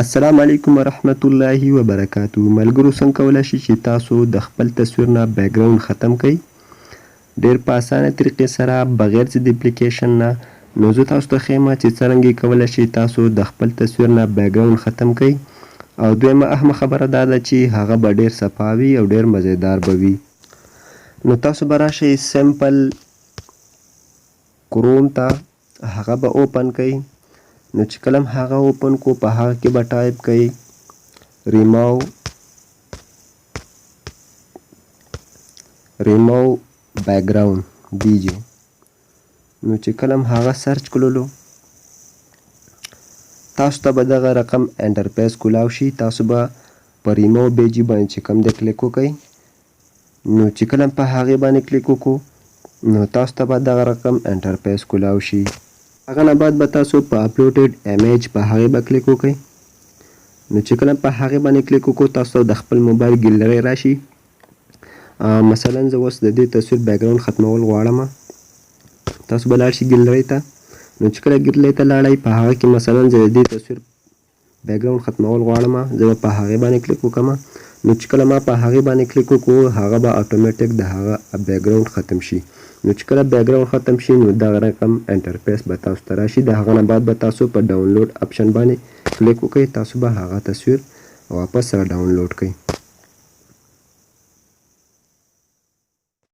السلام علیکم ورحمت الله وبرکاته ملګرو، څنګه کولای شئ چې تاسو د خپل تصویر نه بیکګراوند ختم کړئ ډیر په اسانه طریقې سره بغیر څه د اپلیکیشن نه؟ نو زه تاسو ته ښیم چې څرنګه کولای شئ تاسو د خپل تصویر نه بیکګراوند ختم کړئ، او دویمه اهمه خبره دا ده چې هغه به ډیر صفا وي او ډیر مزیدار به وي. نو تاسو به راشئ سمپل کروم ته، هغه به اوپن کړئ. نو چې کله هغه اوپن کو، په هغه کې به ټایپ کړئ ریموو بیکګراوند بی جی. نو چې کله هغه سرچ کړلو، تاسو ته به دغه رقم انټرفیس کولاو شي. تاسو به په ریموو بی جی باندې چې کوم دی کلیک وکړئ. نو چې کله په هغې باندې کلیک وکړو، نو تاسو ته به دغه رقم انټرفیس کولاو شي. هغه نه بعد به تاسو په اپلوډډ امیج په هغې به کلیک وکړئ. نو چې کله په هغې باندې کلیک وکړو، تاسو ته د خپل موبایل ګیلری راشي. مثلا زه اوس د دې تصویر بیکګراوند ختمول غواړم. تاسو به لاړ شئ ګیلری ته. نو چې کله ګیلری ته لاړئ، په هغه کې مثلا زه د دې تصویر بیکګراوند ختمول غواړم، زه به په هغې باندې کلیک وکړم. نو چې کله ما په هغې باندې کلیک وکړو، هغه به اتوماتیک د هغه بیکګراوند ختم شي. نو چې کله بیکګراوند ختم شي، نو دغه رقم انټرفیس به تاسو ته راشي. د هغه نه بعد به تاسو په ډاونلوډ اپشن باندې کلیک وکړئ، تاسو به هغه تصویر واپس سره ډاونلوډ کړئ.